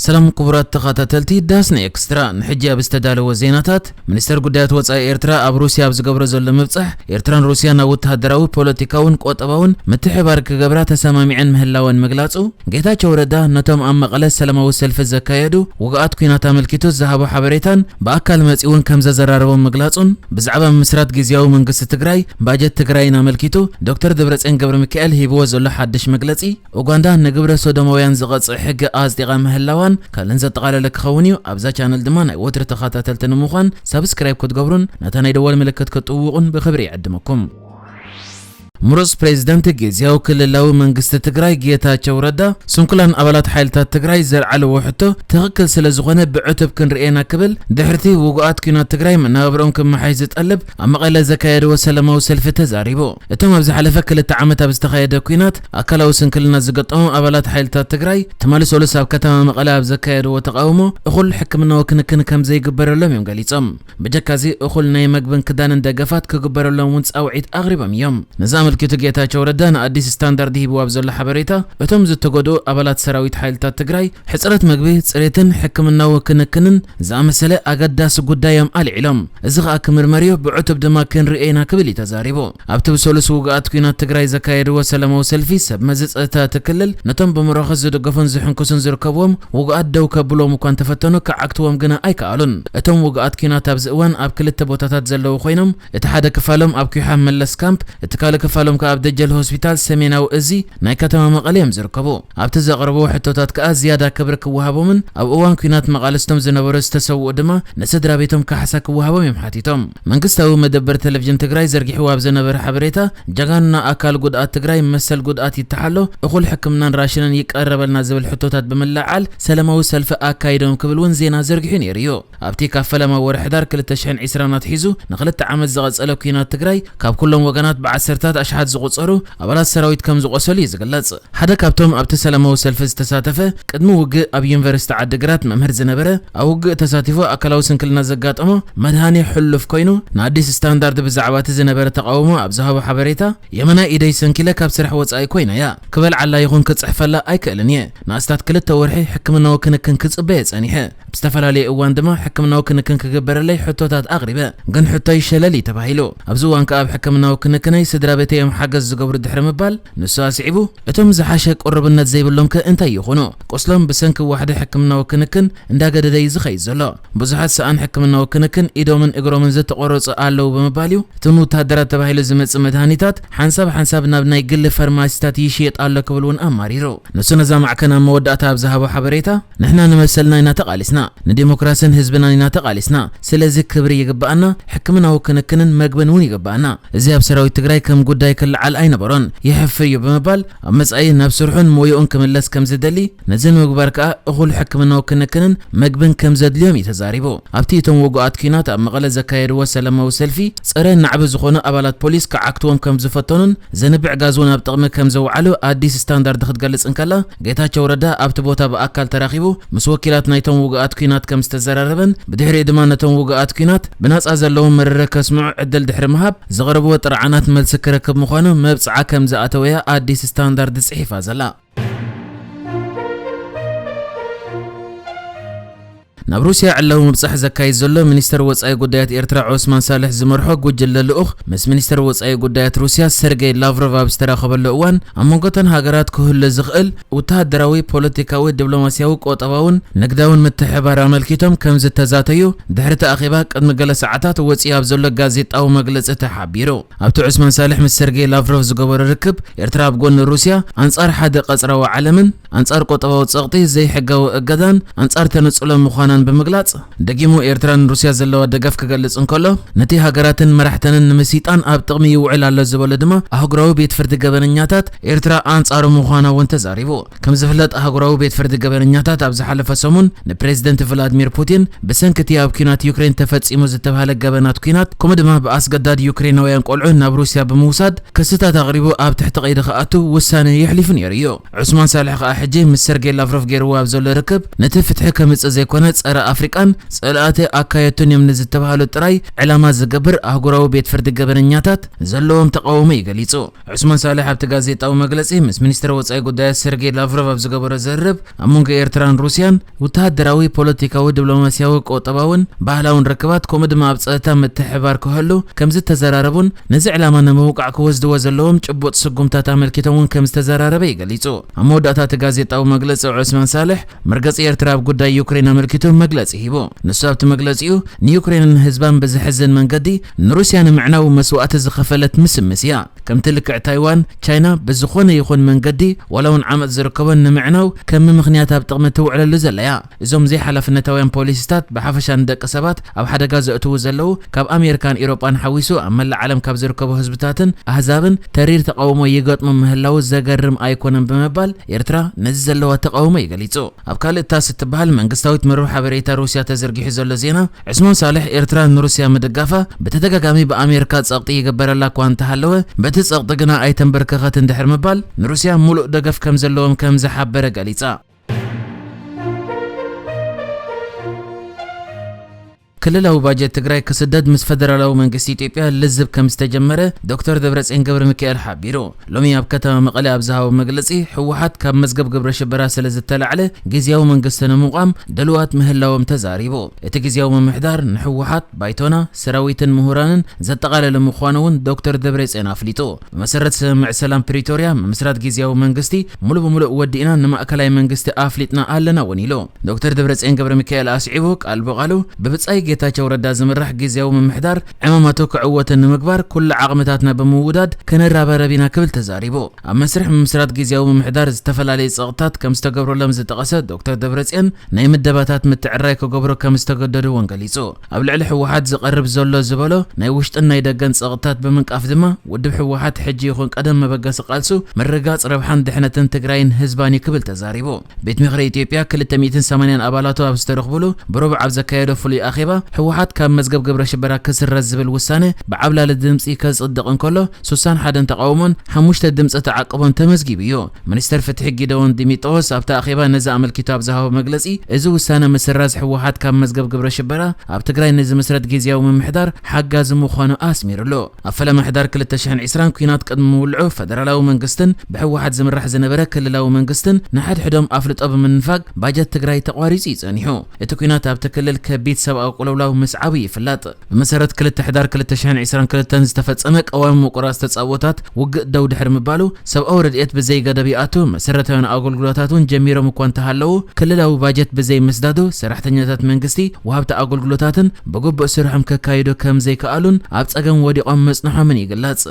ሰላም ክቡራት ተኸታተልቲ ዳስና ኤክስትራ፣ ንሕጂ ኣብ ዝተዳለወ ዜናታት፣ ሚኒስተር ጉዳያት ወጻኢ ኤርትራ ኣብ ሩስያ ኣብ ዝገብሮ ዘሎ ምብጻሕ፣ ኤርትራን ሩስያን ኣብ ወተሃደራዊ፣ ፖለቲካውን ቁጠባውን ምትሕብባር ክገብራ ተሰማሚዐን ምህላወን ምግላጹ፣ ጌታቸው ረዳ ነቶም ኣብ መቐለ ሰላማዊ ሰልፊ ዘካየዱ ውግኣት ኲናት ኣመልኪቱ ዝሃቦ ሓበሬታን ብኣካል መጺኡ እውን ከም ዘዘራረቦም ምግላጹን፣ ብዛዕባ ምምስራት ግዝያዊ መንግስቲ ትግራይ ባጀት ትግራይን ኣመልኪቱ ዶክተር ደብረጽዮን ገብረ ሚካኤል ሂብዎ ዘሎ ሓድሽ መግለጺ፣ ኡጋንዳ ንግብረ ሶዶማውያን ዝቐጽዕ ሕጊ ኣጽዲቓ ምህላዋን ካልእን ዘጠቓለለ ክኸውን እዩ። ኣብዛ ቻነል ድማ ናይ ወትሪ ተኸታተልቲ ንምዃን ሳብስክራይብ ክትገብሩን ነታ ናይ ደወል ምልክት ክትጥውቑን ብኽብሪ ይዕድመኩም። ምሩጽ ፕሬዚደንት ግዝያዊ ክልላዊ መንግስቲ ትግራይ ጌታቸው ረዳ፣ ስንኩላን ኣባላት ሓይልታት ትግራይ ዘልዓልዎ ሕቶ ትኽክል ስለ ዝኾነ ብዕቱብ ክንርእየና ክብል፣ ድሕርቲ ውጉኣት ኲናት ትግራይ መናብርኦም ክመሓሽ ዝጠልብ ኣብ መቐለ ዘካየድዎ ሰላማዊ ሰልፊ ተዛሪቡ። እቶም ኣብ ዝሓለፈ ክልተ ዓመት ኣብ ዝተኻየደ ኲናት ኣካላዊ ስንክልና ዝገጠሞም ኣባላት ሓይልታት ትግራይ፣ ትማሊ ሰሉስ ኣብ ከተማ መቐለ ኣብ ዘካየድዎ ተቓውሞ፣ እኹል ሕክምናዊ ክንክን ከም ዘይግበረሎም እዮም ገሊጾም። ብጀካዚ፣ እኹል ናይ መግብን ክዳንን ደገፋት ክግበረሎም እውን ጻውዒት ኣቕሪቦም እዮም። ነዚ ኣመልኪቱ ጌታቸው ረዳ ንኣዲስ ስታንዳርድ ሂብዎ ኣብ ዘሎ ሓበሬታ፣ እቶም ዝተጎድኡ ኣባላት ሰራዊት ሓይልታት ትግራይ፣ ሕጽረት መግቢ፣ ጽሬትን ሕክምናዊ ክንክንን ዝኣመሰለ ኣገዳሲ ጉዳይ እዮም ኣልዒሎም። እዚ ኸኣ ክምርመር እዩ፣ ብዕቱብ ድማ ክንርእዮ ኢና ክብል እዩ ተዛሪቡ። ኣብቲ ብሰሉስ ውግኣት ኲናት ትግራይ ዘካየድዎ ሰላማዊ ሰልፊ፣ ሰብ መዚ ጸጥታ እቲ ክልል ነቶም ብመራኸስ ዝድገፉን ዝሕንክሱን ዝርከብዎም ውግኣት ደው ከብልዎም እኳ እንተፈተኑ፣ ክዓግትዎም ግና ኣይከኣሉን። እቶም ውግኣት ኲናት ኣብዚ እዋን ኣብ ክልተ ቦታታት ዘለዉ ኮይኖም፣ እቲ ሓደ ክፋሎም ኣብ ኲሓ መለስ ካምፕ፣ እቲ ካልእ ክፋሎም ከኣ ኣብ ደጀል ሆስፒታል ሰሜናዊ እዚ ናይ ከተማ መቐለ እዮም ዝርከቡ። ኣብቲ ዘቕረብዎ ሕቶታት ከኣ ዝያዳ ክብሪ ክወሃቦምን ኣብ እዋን ኲናት መቓልስቶም ዝነበሩ ዝተሰውኡ ድማ ንስድራ ቤቶም ካሕሳ ክወሃቦም እዮም ሓቲቶም። መንግስታዊ መደበር ቴሌቪዥን ትግራይ ዘርጊሕዎ ኣብ ዝነበረ ሓበሬታ፣ ጀጋኑና ኣካል ጉድኣት ትግራይ መሰል ጉድኣት ይተሓሎ፣ እኹል ሕክምናን ራሽንን ይቀረበልና ዝብል ሕቶታት ብምልዓል ሰላማዊ ሰልፊ ኣካይዶም ክብል እውን ዜና ዘርጊሑ ነይሩ እዩ። ኣብቲ ካብ ፈለማ ወርሒ ሕዳር ክልተ ሽሕን ዕስራን ኣትሒዙ ንክልተ ዓመት ዝቐጸለ ኲናት ትግራይ፣ ካብ ኩሎም ወገናት ብዓሰርታት ኣሽሓት ዝቑጸሩ ኣባላት ሰራዊት ከም ዝቖሰሉ እዩ ዝግለጽ። ሓደ ካብቶም ኣብቲ ሰላማዊ ሰልፊ ዝተሳተፈ፣ ቅድሚ ውግእ ኣብ ዩኒቨርሲቲ ዓዲግራት መምህር ዝነበረ፣ ኣብ ውግእ ተሳቲፉ ኣካላዊ ስንክልና ዘጋጠሞ መድሃኔ ሕሉፍ ኮይኑ፣ ንኣዲስ ስታንዳርድ ብዛዕባ እቲ ዝነበረ ተቓውሞ ኣብ ዝሃቦ ሓበሬታ፣ የመናይ ኢደይ ሰንኪለ ካብ ስራሕ ወጻኢ ኮይና እያ። ክበልዓላ ይኹን ክጽሕፈላ ኣይክእልን እየ። ንኣስታት ክልተ ወርሒ ሕክምናዊ ክንክን ክጽበየ ጸኒሐ። ብዝተፈላለየ እዋን ድማ ሕክምናዊ ክንክን ክግበረለይ ሕቶታት ኣቕሪበ፣ ግን ሕቶይ ሸለል እዩ ተባሂሉ። ኣብዚ እዋን ከኣ ኣብ ሕክምናዊ ክንክነይ ስድራ ቤተይ እዮም ሓገዝ ዝገብሩ ድሕሪ ምባል፣ ንሱ ኣስዒቡ፣ እቶም ዝሓሸ ቅሩብነት ዘይብሎም ከ እንታይ ይኹኑ? ቁስሎም ብሰንኪ ዋሕዲ ሕክምናዊ ክንክን እንዳገደደ እዩ ዝኸይድ ዘሎ። ብዙሓት ሰኣን ሕክምናዊ ክንክን ኢዶምን እግሮምን ዝተቖረጹ ኣለዉ ብምባል እዩ። እቶም ወተሃደራት ተባሂሉ ዝመጽእ መድሃኒታት ሓንሳብ ሓንሳብ ናብ ናይ ግሊ ፋርማሲታት ይሽየጥ ኣሎ ክብል እውን ኣማሪሩ። ንሱ ነዛ ማዕከን ኣብ መወዳእታ ኣብ ዝሃቦ ሓበሬታ፣ ንሕና ንመሰልና ኢና ተቓሊስና፣ ንዲሞክራስን ህዝብናን ኢና ተቓሊስና። ስለዚ ክብሪ ይግበኣና፣ ሕክምናዊ ክንክንን መግብን እውን ይግበኣና። እዚ ኣብ ሰራዊት ትግራይ ከም ጉዳይ ክለዓል ኣይነበሮን፣ የሕፍር እዩ ብምባል፣ ኣብ መጻኢ ናብ ስርሑን ሞያኡን ክምለስ ከም ዝደሊ፣ ነዚ ንምግባር ከኣ እኹል ሕክምናዊ ክንክንን መግብን ከም ዘድልዮም እዩ ተዛሪቡ። ኣብቲ እቶም ውጉኣት ኲናት ኣብ መቐለ ዘካየድዎ ሰላማዊ ሰልፊ፣ ጸረ ናዕቢ ዝኾኑ ኣባላት ፖሊስ ክዓግትዎም ከም ዝፈተኑን ዘንብዕ ጋዝ እውን ኣብ ጥቕሚ ከም ዘውዓሉ ኣዲስ ስታንዳርድ ክትገልጽ እንከላ፣ ጌታቸው ረዳ ኣብቲ ቦታ ብኣካል ተራኺቡ ምስ ወኪላት ናይቶም ውጉኣት ኲናት ከም ዝተዘራረበን፣ ብድሕሪኡ ድማ ነቶም ውጉኣት ኲናት ብናጻ ዘለዎም መረረ ከስምዑ ዕድል ድሕሪ ምሃብ፣ ዘቕረብዎ ጥርዓናት መልሲ ክረክብ ምዃኑ መብጽዓ ከም ዝኣተወያ ኣዲስ ስታንዳርድ ጽሒፋ ዘላ። ናብ ሩስያ ዕላዊ ምብጻሕ ዘካይድ ዘሎ ሚኒስተር ወጻኢ ጉዳያት ኤርትራ ዑስማን ሳልሕ ዝመርሖ ጉጅለ ልኡኽ፣ ምስ ሚኒስተር ወጻኢ ጉዳያት ሩስያ ሰርጌይ ላቭሮቭ ኣብ ዝተራኸበሉ እዋን፣ ኣብ መንጎ እተን ሃገራት ክህሉ ዝኽእል ወተሃደራዊ፣ ፖለቲካዊ፣ ዲፕሎማስያዊ፣ ቁጠባውን ንግዳውን ምትሕብባር ኣመልኪቶም ከም ዝተዛተዩ፣ ድሕሪ እቲ ኣኼባ ቅድሚ ገለ ሰዓታት ወጺኡ ኣብ ዘሎ ጋዜጣዊ መግለጺ ተሓቢሩ። ኣብቲ ዑስማን ሳልሕ ምስ ሰርጌይ ላቭሮቭ ዝገበሮ ርክብ፣ ኤርትራ ኣብ ጎኒ ሩስያ፣ ኣንጻር ሓደ ቀጽራዊ ዓለምን ኣንጻር ቁጠባዊ ጸቕጢ፣ ዘይሕጋዊ እገዳን ኣንጻር ተነጽሎ ምዃናን ብምግላጽ፣ ደጊሙ ኤርትራ ንሩስያ ዘለዋ ደገፍ ክገልጽ እንከሎ፣ ነቲ ሃገራትን መራሕተንን ንምስይጣን ኣብ ጥቕሚ ይውዕል ኣሎ ዝበሎ ድማ ኣህጉራዊ ቤት ፍርዲ ገበነኛታት፣ ኤርትራ ኣንጻሩ ምዃና እውን ተዛሪቡ። ከም ዝፍለጥ፣ ኣህጉራዊ ቤት ፍርዲ ገበነኛታት ኣብ ዝሓለፈ ሰሙን ንፕሬዝደንት ቭላድሚር ፑቲን ብሰንኪ እቲ ኣብ ኲናት ዩክሬን ተፈጺሙ ዝተባህለ ገበናት ኲናት፣ ከምኡ ድማ ብኣስገዳድ ዩክሬናውያን ቆልዑ ናብ ሩስያ ብምውሳድ ክስታት ኣቕሪቡ ኣብ ትሕቲ ቀይዲ ክኣቱ ውሳነ የሕሊፉ ነይሩ እዩ። ዑስማን ሳልሕ ከኣ ሕጂ ምስ ሰርጌይ ላቭሮቭ ገይርዎ ኣብ ዘሎ ርክብ ነቲ ፍትሒ ከምጽእ ዘይኮነ ጸረ ኣፍሪቃን ጸላእቲ ኣካየድቱን እዮም ንዝተባህሉ ጥራይ ዕላማ ዝገብር ኣህጉራዊ ቤት ፍርዲ ገበነኛታት ዘለዎም ተቃውሞ እዩ ገሊጹ። ዑስማን ሳልሕ ኣብቲ ጋዜጣዊ መግለጺ ምስ ሚኒስትር ወጻኢ ጉዳያት ሰርጌይ ላቭሮቭ ኣብ ዝገበሮ ዘርብ ኣብ መንጎ ኤርትራን ሩስያን ወተሃደራዊ፣ ፖለቲካዊ፣ ዲፕሎማስያዊ፣ ቁጠባውን ባህላውን ርክባት ከምኡ ድማ ኣብ ጸጥታ ምትሕብባር ክህሉ ከም ዝተዘራረቡን ነዚ ዕላማ ንምውቃዕ ክወስድዎ ዘለዎም ጭቡጥ ስጉምታት ኣመልኪቶም እውን ከም ዝተዘራረበ እዩ ገሊጹ። ኣብ መወዳእታ እቲ ጋዜጣዊ መግለጺ ዑስማን ሳልሕ መርገጺ ኤርትራ ኣብ ጉዳይ ዩክሬን ኣመልኪቱ መግለጺ ሂቡ። ንሱ ኣብቲ መግለጺኡ ንዩክሬንን ህዝባን ብዘሕዝን መንገዲ ንሩስያ ንምዕናው መስዋእቲ ዝኸፈለት ምስምስ እያ። ከምቲ ልክዕ ታይዋን፣ ቻይና ብዝኾነ ይኹን መንገዲ ዋላ እውን ዓመጽ ዝርከቦን ንምዕናው ከም ምኽንያት ኣብ ጥቕሚ ትውዕለሉ ዘላ እያ። እዞም ዘይሓላፍነታውያን ፖሊሲታት ብሓፈሻ ንደቂ ሰባት ኣብ ሓደጋ ዘእትዉ ዘለዉ ካብ ኣሜሪካን ኤውሮጳን ሓዊሱ ኣብ መላእ ዓለም ካብ ዝርከቡ ህዝብታትን ኣህዛብን ተሪር ተቃውሞ ይገጥሙ ምህላዉ ዘገርም ኣይኮነን ብምባል ኤርትራ ነዚ ዘለዋ ተቃውሞ እዩ ገሊጹ። ኣብ ካልእ ታስ እትበሃል መንግስታዊት መርበብ ሓበሬታ ሩስያ ተዘርጊሑ ዘሎ ዜና ዑስማን ሳልሕ ኤርትራ ንሩስያ ምድጋፋ ብተደጋጋሚ ብኣሜሪካ ጸቕጢ ይግበረላ እኳ እንተሃለወ በቲ ጸቕጢ ግና ኣይተንበርከኸትን ድሕሪ ምባል ንሩስያ ሙሉእ ደገፍ ከም ዘለዎም ከም ዝሓበረ ገሊጻ። ክልላዊ ባጀት ትግራይ ክስደድ ምስ ፈደራላዊ መንግስቲ ኢትዮጵያ ልዝብ ከም ዝተጀመረ ዶክተር ደብረጽዮን ገብረ ሚካኤል ሓቢሩ። ሎሚ ኣብ ከተማ መቐለ ኣብ ዝሃቦ መግለጺ ህወሓት ካብ መዝገብ ግብረ ሽበራ ስለ ዝተላዕለ ግዝያዊ መንግስቲ ንምቋም ድልዋት ምህላዎም ተዛሪቡ። እቲ ግዝያዊ ምምሕዳር ንህወሓት፣ ባይቶና፣ ሰራዊትን ምሁራንን ዘጠቓለለ ምዃኑ እውን ዶክተር ደብረጽዮን ኣፍሊጡ። ብመሰረት ስምምዕ ሰላም ፕሪቶርያ ምምስራት ግዝያዊ መንግስቲ ሙሉ ብሙሉእ ወዲእና ንማእከላይ መንግስቲ ኣፍሊጥና ኣለና እውን ኢሉ። ዶክተር ደብረጽዮን ገብረ ሚካኤል ኣስዒቡ ቃል ብቓሉ ብብጻይ ጌታቸው ረዳ ዝምራሕ ግዝያዊ ምምሕዳር ዕማማቱ ክዕወትን ንምግባር ኩሉ ዓቕምታትና ብምውዳድ ክንረባረብ ኢና ክብል ተዛሪቡ። ኣብ መስርሕ ምምስራት ግዝያዊ ምምሕዳር ዝተፈላለዩ ጸቕጥታት ከም ዝተገብረሎም ዝጠቐሰ ዶክተር ደብረጽዮን ናይ ምደባታት ምትዕራይ ክገብሩ ከም ዝተገደዱ እውን ገሊጹ። ኣብ ልዕሊ ህወሓት ዝቐርብ ዘሎ ዝበሎ ናይ ውሽጥን ናይ ደገን ጸቕጥታት ብምንቃፍ ድማ ውድብ ህወሓት ሕጂ ይኹን ቀደም መበገሲ ቃልሱ ምርግጋጽ ረብሓን ድሕነትን ትግራይን ህዝባን እዩ ክብል ተዛሪቡ። ቤት ምኽሪ ኢትዮጵያ ክልተ ሚእትን ሰማንያን ኣባላቱ ኣብ ዝተረኽብሉ ብረቡዕ ኣብ ዘካየዶ ፍሉይ ኣኼባ ህወሓት ካብ መዝገብ ግብረ ሽበራ ክስረዝ ዝብል ውሳነ ብዓብላሊ ድምፂ ከጽድቕ እንከሎ ስሳን ሓደን ተቓውሞን ሓሙሽተ ድምፂ ተዓቅቦን ተመዝጊቡ እዩ። ሚኒስተር ፍትሒ ጊደዎን ዲሚጥሮስ ኣብቲ ኣኼባ ነዚ ኣመልኪቱ ኣብ ዝሃቦ መግለጺ እዚ ውሳነ ምስራዝ ህወሓት ካብ መዝገብ ግብረ ሽበራ ኣብ ትግራይ ንዝምስረት ግዝያዊ ምምሕዳር ሓጋዚ ምዃኑ ኣስሚሩሉ። ኣብ ፈለማ ሕዳር ክልተ ሽሕን ዕስራን ኲናት ቅድሚ ምውልዑ ፈደራላዊ መንግስትን ብህወሓት ዝምራሕ ዝነበረ ክልላዊ መንግስትን ንሓድሕዶም ኣፍልጦ ብምንፋግ ባጀት ትግራይ ተቋሪጹ እዩ ጸኒሑ። እቲ ኲናት ኣብቲ ክልል ከቢድ ሰብኣዊ ቅልውላው ምስዓቡ ይፍለጥ። ብመሰረት ክልተ ሕዳር ክልተ ሽሕን ዕስራን ክልተን ዝተፈጸመ ቀዋሚ ምቁራጽ ተጻብኦታት ውግእ ደው ድሕሪ ምባሉ ሰብኣዊ ረድኤት ብዘይ ገደብ ይኣቱ፣ መሰረታውያን ኣገልግሎታት እውን ጀሚሮም እኳ እንተሃለዉ ክልላዊ ባጀት ብዘይ ምስዳዱ ሰራሕተኛታት መንግስቲ ወሃብቲ ኣገልግሎታትን ብግቡእ ስርሖም ከካይዱ ከም ዘይከኣሉን ኣብ ጸገም ወዲቖም ምጽንሖምን ይግለጽ።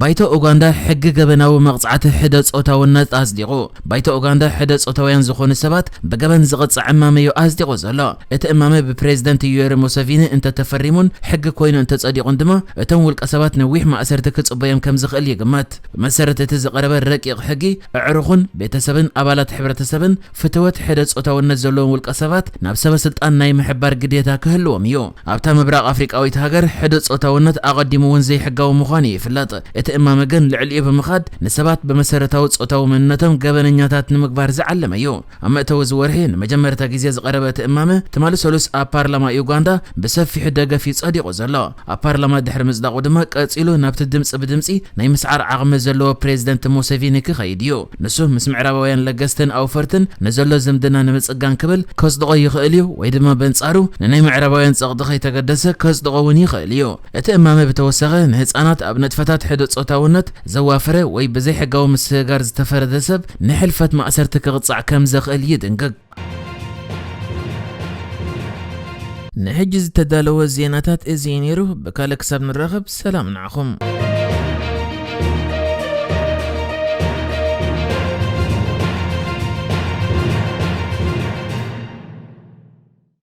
ባይቶ ኡጋንዳ ሕጊ ገበናዊ መቕጻዕቲ ሕደ ጾታውነት ኣጽዲቑ። ባይቶ ኡጋንዳ ሕደ ጾታውያን ዝኾኑ ሰባት ብገበን ዝቕጻዕ እማመ እዩ ኣጽዲቑ ዘሎ። እቲ እማመ ብፕሬዝደንት ዩዌሪ ሙሰቪኒ እንተተፈሪሙን ሕጊ ኮይኑ እንተጸዲቑን ድማ እቶም ውልቀ ሰባት ነዊሕ ማእሰርቲ ክጽበዮም ከም ዝኽእል ይግመት። ብመሰረት እቲ ዝቐረበ ረቂቕ ሕጊ ኣዕሩኽን ቤተሰብን ኣባላት ሕብረተሰብን ፍትወት ሕደ ጾታውነት ዘለዎም ውልቀ ሰባት ናብ ሰበ ስልጣን ናይ ምሕባር ግዴታ ክህልዎም እዩ። ኣብታ ምብራቕ ኣፍሪቃዊት ሃገር ሕደ ጾታውነት ኣቐዲሙ እውን ዘይሕጋዊ ምዃኑ ይፍለጥ። እቲ እማመ ግን ልዕሊኡ ብምኻድ ንሰባት ብመሰረታዊ ጾታዊ መንነቶም ገበነኛታት ንምግባር ዝዓለመ እዩ። ኣብ መእተዊ እዚ ወርሒ ንመጀመርታ ግዜ ዝቐረበ እቲ እማመ ትማሊ ሰሉስ ኣብ ፓርላማ ዩጋንዳ ብሰፊሑ ደገፍ እዩ ጸዲቑ ዘሎ። ኣብ ፓርላማ ድሕሪ ምጽዳቑ ድማ ቀጺሉ ናብቲ ድምጺ ብድምጺ ናይ ምስዓር ዓቕሚ ዘለዎ ፕሬዝደንት ሙሴቪኒ ክኸይድ እዩ። ንሱ ምስ ምዕራባውያን ለገስትን ኣውፈርትን ንዘሎ ዝምድና ንምጽጋን ክብል ከጽድቖ ይኽእል እዩ ወይ ድማ በንጻሩ ንናይ ምዕራባውያን ጸቕጢ ከይተገደሰ ከጽድቖ እውን ይኽእል እዩ። እቲ እማመ ብተወሳኺ ንህጻናት ኣብ ንጥፈታት ሕደ ጾታውነት ዘዋፈረ ወይ ብዘይሕጋዊ ምስግጋር ዝተፈረደ ሰብ ንሕልፈት ማእሰርቲ ክቕጻዕ ከም ዘኽእል ይድንግግ። ንሕጂ ዝተዳለወ ዜናታት እዚ እዩ ነይሩ። ብካልእ ክሳብ ንራኸብ ሰላም ንዓኹም።